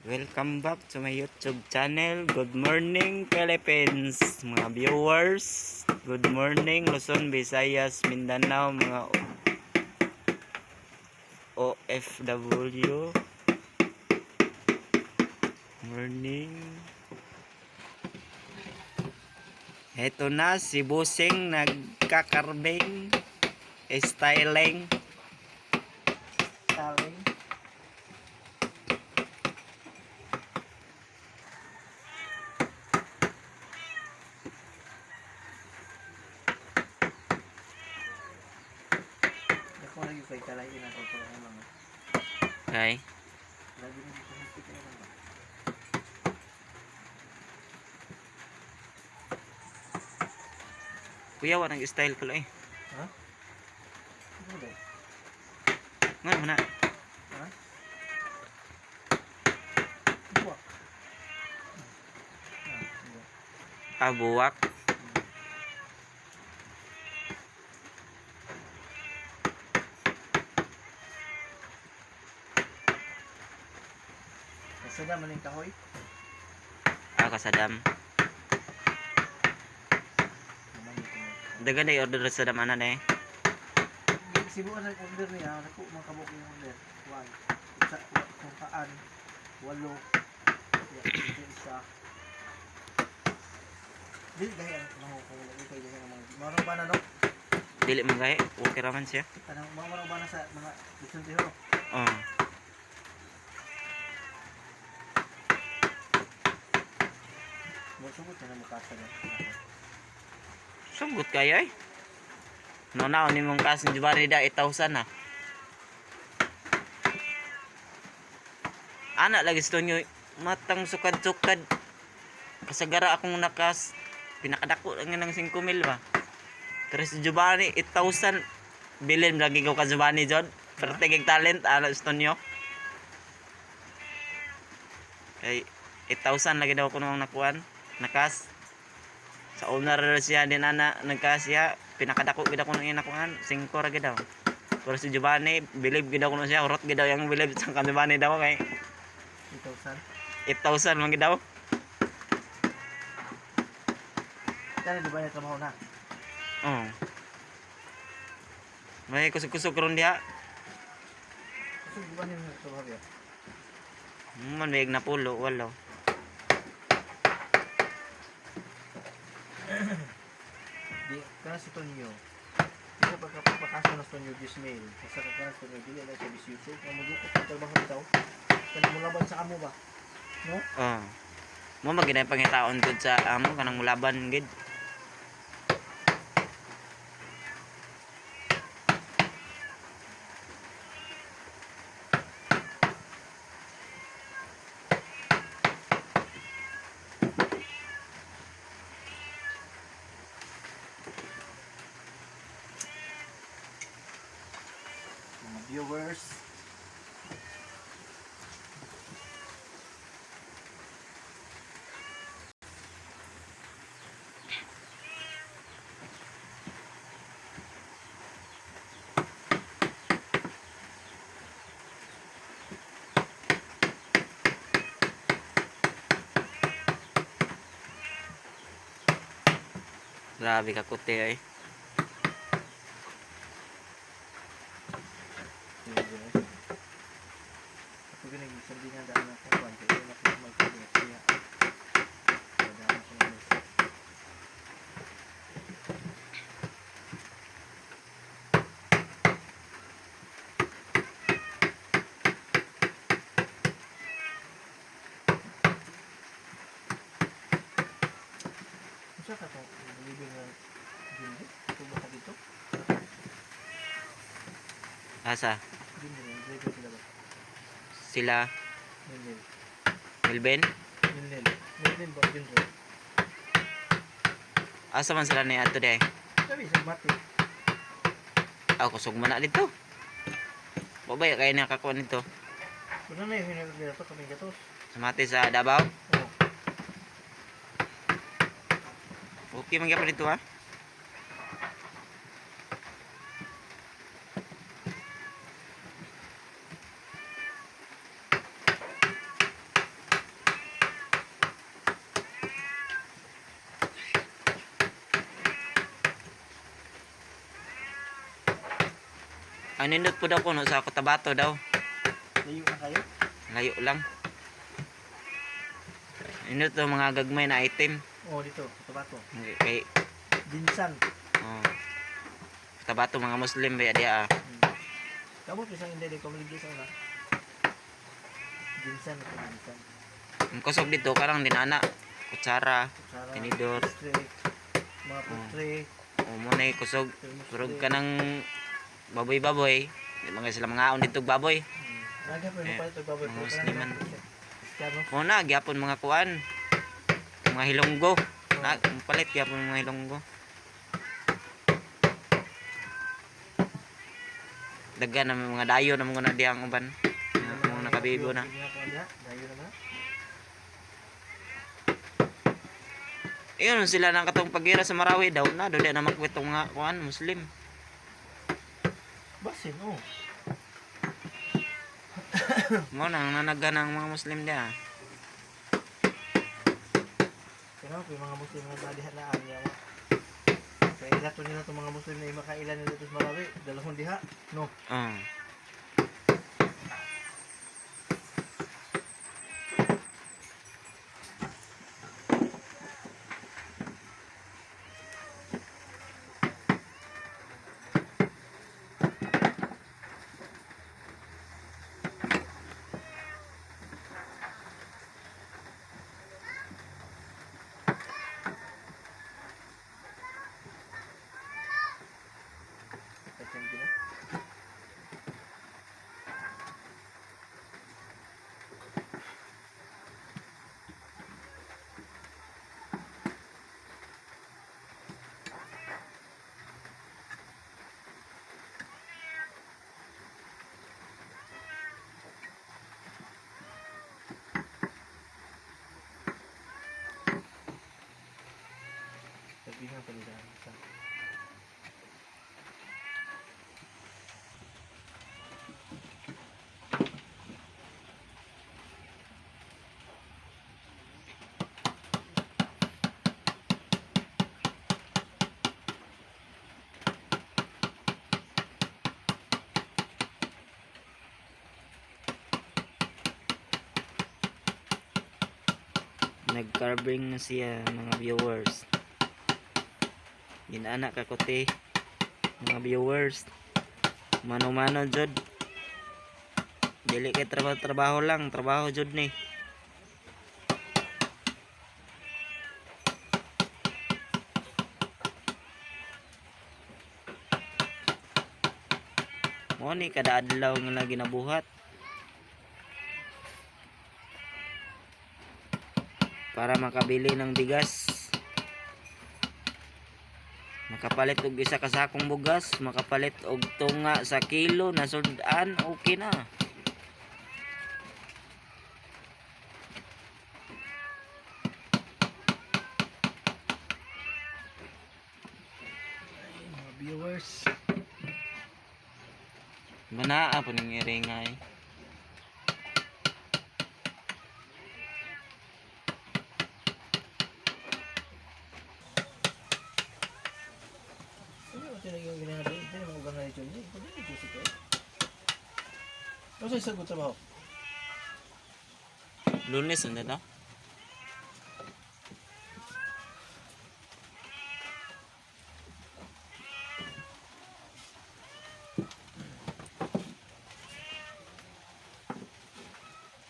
Welcome back to my YouTube channel. Good morning, Philippines, mga viewers. Good morning, Luzon, Visayas, Mindanao, mga OFW. Morning. Heto na si Busing nagkakarbing styling. Taring. Ako lagi kay kalay na ko ang mga. Okay. Lagi na ko hati kay mga. Kuya, wa nag-style ko lang eh. Ha? Ano ba? Nga naman na. Ha? Buwak. Ah, buwak. Ah, buwak. Kasada man yung kahoy. Ah, kasadam. Naman ito mo. Dagan na order sa dam ana na eh. Sibuan ang order niya, naku mga kabuk yung order. One. Isa, kung kaan, walo, ya, isa. Dili gaya ang mga kung wala kay gaya ang mga. Marang ba na no? Dili man gay, okay ra man siya. Kanang mga marang ba na sa mga bisunti ho? Oh. Mo sugot na mukha sa na. Sunggot kayo eh. No na ni mong kas ni Jubari da 8,000 na. Ana lagi gusto nyo matang sukad-sukad. Kasagara akong nakas pinakadako lang ng 5 mil ba. Pero si Giovanni 8,000 bilin lagi ko ka Giovanni jod. Pero tigig talent ana gusto nyo. Kay 8,000 lagi daw ko nung nakuan nakas. Sa una ra siya din ana nagkasya pinakadako gid ako nang inakuan 5 ra gid daw. Pero si Giovanni believe gid ako siya, urot gid daw yang believe sa kan Giovanni daw kay 8,000. 8,000 man gid daw. Kani di ba niya trabaho na? Oh. May kusog-kusog ron diha. Kasi di ba niya trabaho niya? Man may na pulo walo. Di kana si Tonyo. Di ka pagkapakaso na si Tonyo Gismail. Basta ka kana si Tonyo dili na siya bisyoso. Kung mudukot ang trabaho bitaw. Kana mulaban sa amo ba? No? Oh. Mo magina pangitaon gud sa amo kanang mulaban gid. Mga viewers. Grabe ka kuti ay. Ako ganang sabi nga daan ako kwan kay wala ko magkabot siya. Wala ako ng Unsa ka tong living nga Jimmy? Tubo ka dito? Asa Jimmy, driver sila ba? sila Melvin. Melvin? Melvin. Melvin ba? Jimmy. Asa man sila ni adto day? Sabi sa mati. Ako kusog man na dito. Babay kay nakakuan nito. Wala na yung hinagod nila to kami gatos. Sumati sa Davao. Oo. Okay man gyapon dito ha. Ang nindot po daw kuno sa Cotabato daw. Layo na kayo. Layo lang. Nindot daw mga gagmay na item. Oh, dito, Cotabato. Kay Jinsan. oh. Cotabato mga Muslim ba diya ah. Kamot isang hindi ko maligyo sa una. Jinsan ito, jinsan. Ang kusog dito karang dinana, kutsara, Kutsara, tinidor. Tray, mga putre, O mo na kusog. thermos Turog tray. ka ng baboy-baboy. Di mga sila mga aon dito baboy. Naga pero Eh, palit og baboy. mga Musliman. Kristiyano. Mo na gyapon mga kuan. Mga hilonggo. Na palit gyapon mga hilonggo. Daghan na mga dayo na mga diyang uban. Mga nakabibo na. Dayo na na. Ayun sila nang katong pagira sa Marawi daw na daw di na makwit tong mga kuan Muslim. Basin oh. Mo na ang nanaga ng mga Muslim diya. Pero kung mga Muslim nga diha na ang yawa. Kaya ila to nila itong mga Muslim na imakailan nila dito sa Marawi, dalahon diha. No. Oh. Pagkan gina. Sabihan pa nila sa Nag-carving na siya mga viewers. Ginana ka kuti mga viewers. Mano-mano jud. Dili kay trabaho-trabaho lang, trabaho jud ni. Mo ni kada adlaw nga ginabuhat. Para makabili ng bigas, makapalit og isa ka sakong bugas, makapalit og tunga sa kilo na sudan, okay na. Mga viewers. Banaa po ning iringay. Ano ba tinaging ginagawa? Hindi naman ugang na ito. Hindi, hindi ito si Kuya. Ano sa isagot trabaho? Lunes na to.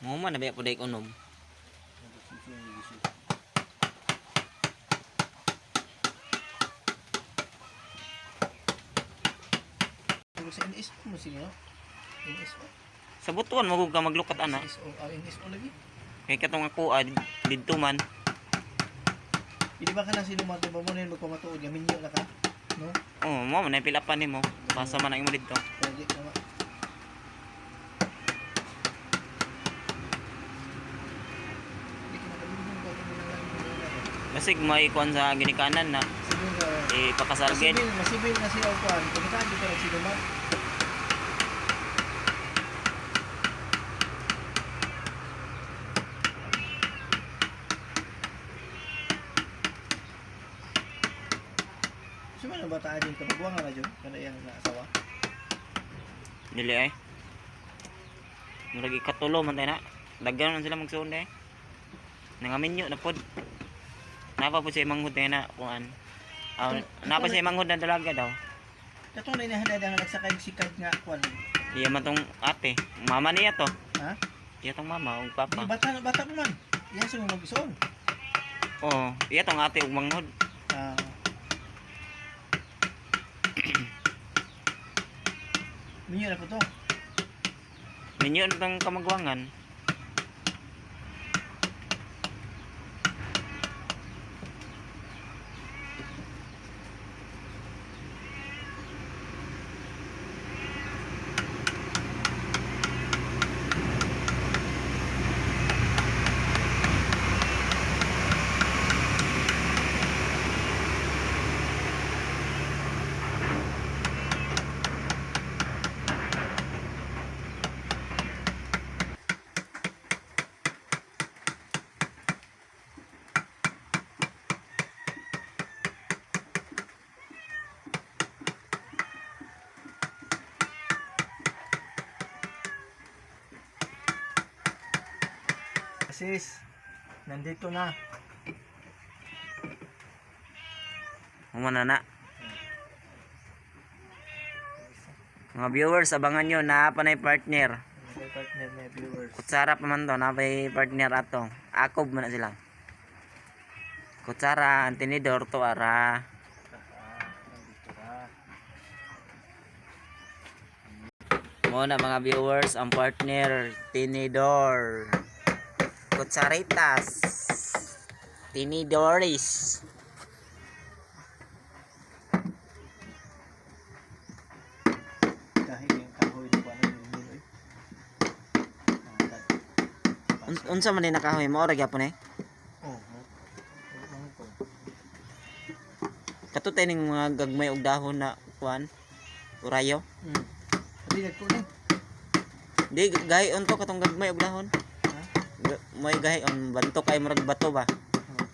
Mo man na ba po day unom. Sa NSO mo sige, no? NSO? Sa butuan mo ka maglukat ana. NSO, ah, NSO lagi. Kay katong ako ah, didto man. Hindi ba ka na sinumato ba mo na yun magpamatuod nga minyo na ka? No? Oh, mo man na pilapan nimo. Pasa man ang imo didto. Lagi ka ma. Hindi ka nakalimutan ko kung ano lang yung mga Basig may kuan sa ginikanan na Sige nga. ipakasargin. Masibil, masibil na siya kuan. Kung saan di ka nagsinumat. Sino ang bata din ka? Magwa nga na dyan? Kana iyang na asawa? Dili ay. Murag ikatulo man tayo na. Daghan man sila magsuon eh. Nangaminyo na pod. Napa po siya manghod tayo na kuan. Ah, napa siya manghod na dalaga daw. Katong na inahadada nga nagsakay og sikad nga kuan. Iya man tong ate. Mama niya to. Ha? Iya tong mama ug Di papa. bata bata pa man. Iya sa mga magsuon. Oo, iya tong ate ug manghod. Ah. Minyo na po to. Minyo na tong kamagwangan. Sis, nandito na. Humana na. Mga viewers, abangan nyo na pa na partner. May partner na viewers. Kutsara pa man to, na pa'y partner ato. Akob man na sila. Kutsara, ang tinidor to ara. Ah, nandito na. Mo na mga viewers, ang partner, tinidor. Kutsaritas. Tinidoris. Kahit yung kahoy na kuan yung nilo eh. Unsa man din nakahoy mo ora gyapon eh. Oh, mo. Mo ko. Kato ning mga gagmay og dahon na kuan. Urayo. Di nagko ni. Di gahi on to katong gagmay og dahon. Ha? May gahi on banto kay murag bato ba. Oh.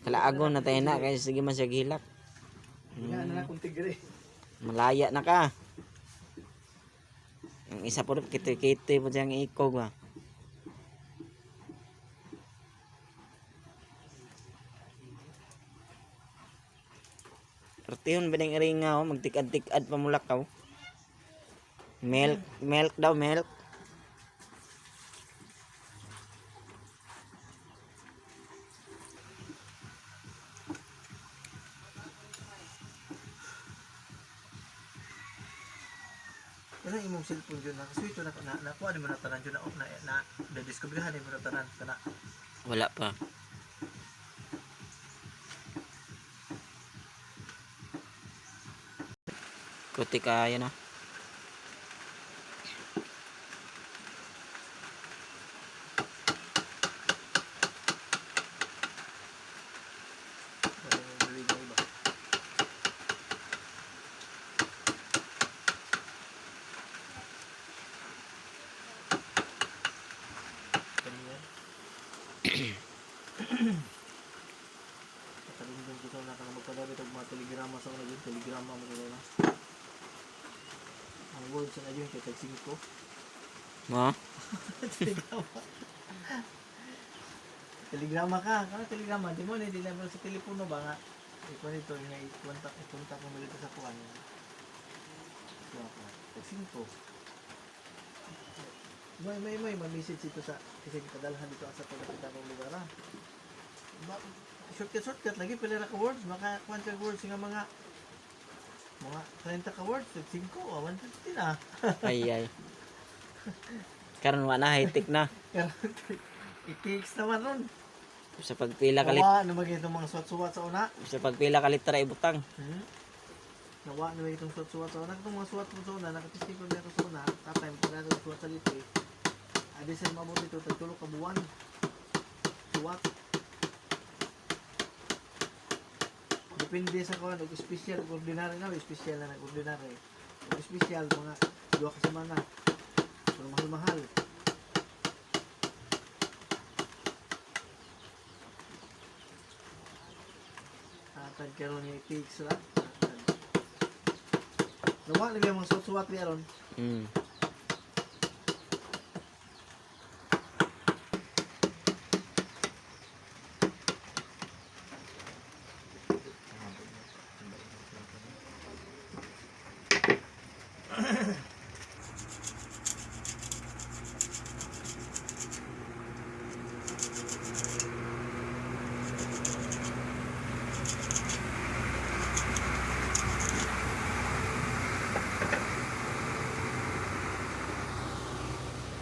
Kalaagon na tayo na kay sige man siya gihilak. Nga na lang kung tigre. Malaya na ka. Ang isa po kitoy-kitoy po siyang ikog ba. Pertihon ba ng iringa oh, magtikad-tikad pa mulakaw. Milk, milk daw, milk. Ano imong cellphone jud na kasi ito na na nakuha nimo na tanan jud na na na na discoveryhan nimo na tanan kana. Wala pa. Kuti kaya na. Wala mo dili na iba. Kanina. Katalungdong ko na ka na magpadabit og mga telegrama sa una jud, telegrama mo na. Ang words na jud kay tag 5. Mo? Telegrama. Telegrama ka, kana telegrama, di mo ni di na mo sa telepono ba nga. Ikaw nito nga i-contact i-contact mo dito sa kuan. Kuan ka. Tag 5. May ma-message dito sa kasi kadalhan dito sa pagkakita ng lugar ah. Ba, shortcut shortcut lagi pila ra ka words maka kuan ka words nga mga Mga 30 ka words, 5, oh, 150 na. Ay ay. Karon wa na, high-tech na. Pero it takes naman nun. Sa pagpila kalit, Nawa naman itong mga suwat-suwat sa una. sa pagpila ka litra ibutang. Nawa naman itong suwat-suwat sa una. Itong mga suwat sa una, nakatisip ko meron sa una. Tatay, pag natin suwat sa lito eh. Adi sa mabot ito, tagtulo ka buwan. Suwat. Depende sa kuan, og special og ordinary na, special na nag ordinary. Og special mga 2 ka semana. Pero mahal-mahal. Atad karon ni pigs ra. Atad. Nawa na mga suwat-suwat ni aron.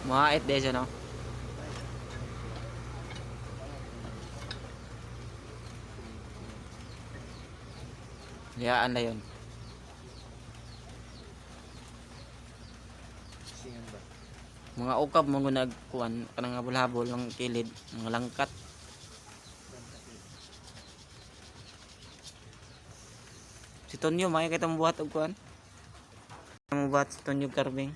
Mga 8 days ano. Liyaan na yun. Singan ba? Mga ukab mga nagkuan kanang habol-habol ang kilid, mga langkat. Si Tonyo, may kita mo buhat og kuan. Mo buhat si Tonyo Carbing.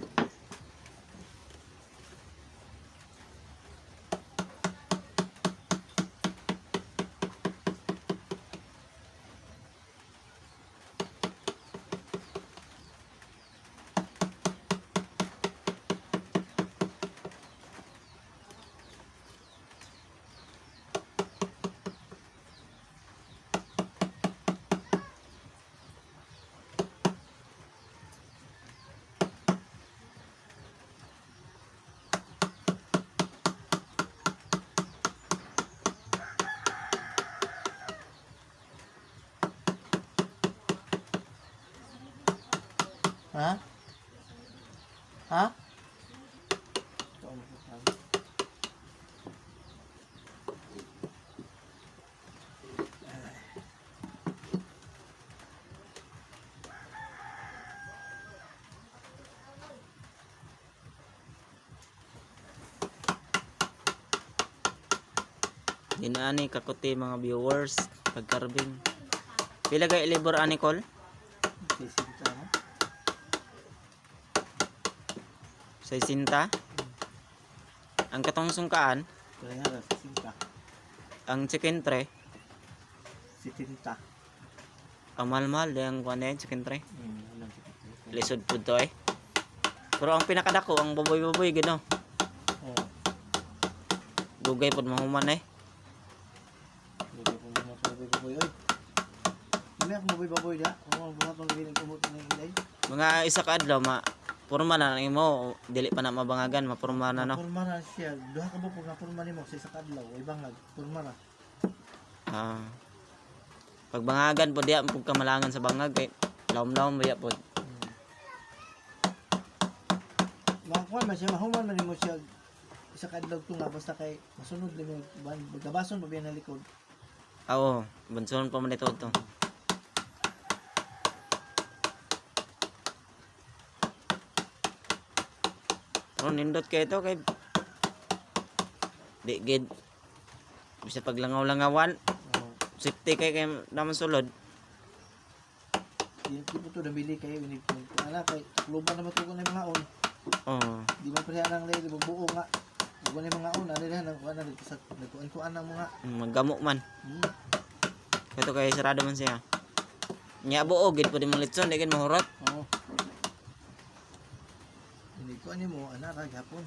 Ha? Ha? Dinaani kakuti mga viewers pagkarbing. Pila kay libor ani kol? Sisinta na. 60. Ang katong sungkaan, Kaya nga, sisinta. ang chicken tray, Sitinta. ang mahal-mahal ang kuan na yun, chicken tray. Walang sitinta. Lisod po to eh. Pero ang pinakadako, ang baboy-baboy, gano. Oo. Dugay pod mahuman eh. Hindi ko muna sa baboy baboy. Oy. Hindi ako baboy baboy da. Ako ang buhat ng giling kumot ng ilay. Mga isa ka adlaw ma porma na ang imo, dili pa na mabangagan, mapurma na no. Porma na siya. Duha ka bukog na porma nimo sa isa ka adlaw. Ay bangag. Porma na. Ah. Pagbangagan po diya pug kamalangan sa bangag kay lawom-lawom ba pod. Makakuan man siya, mahuman man nimo siya isa ka adlaw tunga basta kay masunod nimo gabason pa biya na likod. Ah, oo, bunson pa man ito to. Pero nindot kay ito kay di gid bisa paglangaw-langawan, Oo. safety kay kay naman sulod. Di di po to nabili kayo ini ana kay kluban na matugon ng mga on. Oo. Di man pareha ng lady buo nga. Buo ni mga on ana nang kuan na sa nagkuan-kuan ng mga. Maggamo man. Ito kay sarado man siya. Nya buo gid pud imong litson, di gid mahurot. Oo. Ini kuan nimo ana ra gapon.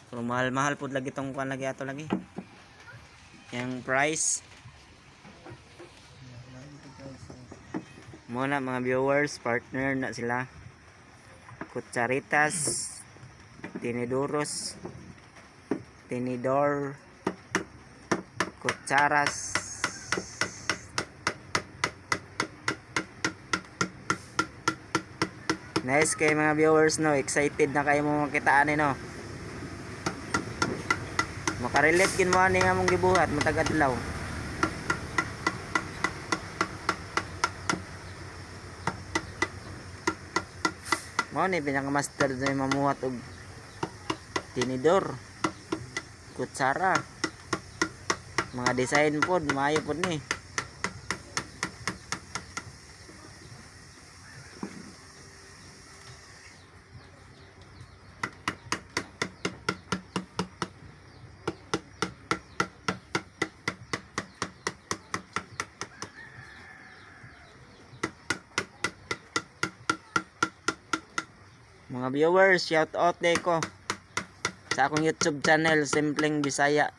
Pero mahal-mahal pud lagi tong kuan lagi ato lagi. Yang price mo na mga viewers, partner na sila. Kutsaritas, tiniduros. Tinidor, kutsaras. Nice kay mga viewers, no. Excited na kayo mo makita ani, no. Makarelate gin mo ani nga mong gibuhat matag adlaw. Mao ni pinaka-master na yung mamuhat og tinidor, kutsara. Mga design pod, maayo pod ni. Mga viewers, shout out day ko sa akong YouTube channel, Simpleng Bisaya.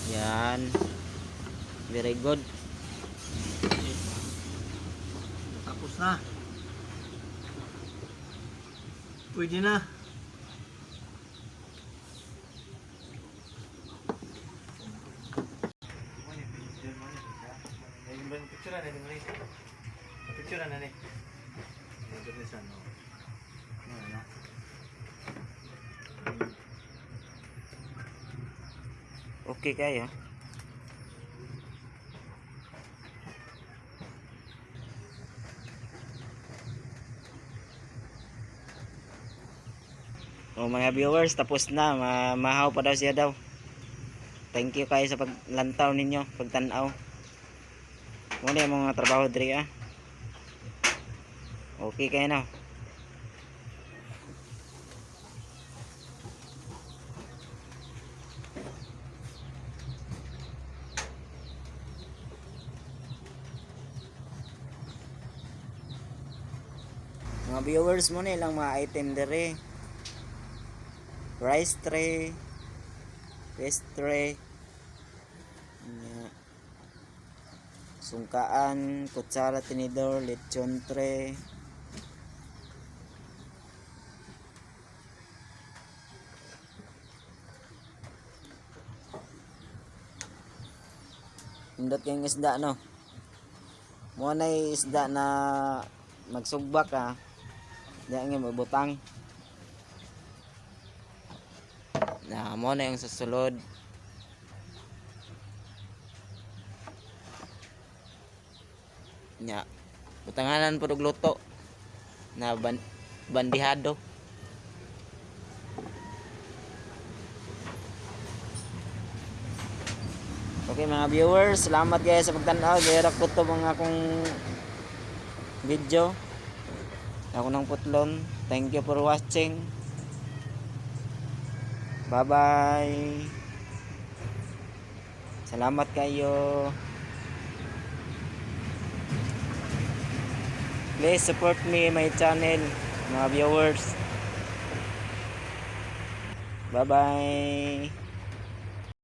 Yan. Very good. Tapos na. Pwede na. Picture na ni. Okay kayo. O mga viewers, tapos na. Mahaw pa daw siya daw. Thank you kayo sa paglantaw ninyo, pagtanaw. Muna yung mga trabaho diri ah. Okay kayo na. Mga viewers mo na ilang mga item diri. Rice tray, Pastry. Nya. Sungkaan, kutsara, tinidor, lechon tray. Indot kayong isda, no? Mo na isda na magsugba ka. Diyan nga mabutang. Na mo na yung susulod. Nya. Butanganan pud og luto na bandihado. Okay mga viewers, salamat guys sa pagtan-aw. Gihirap ko to mga akong video. Ako ng putlon. Thank you for watching. Bye-bye. Salamat kayo. Please support me, my channel, mga viewers. Bye-bye.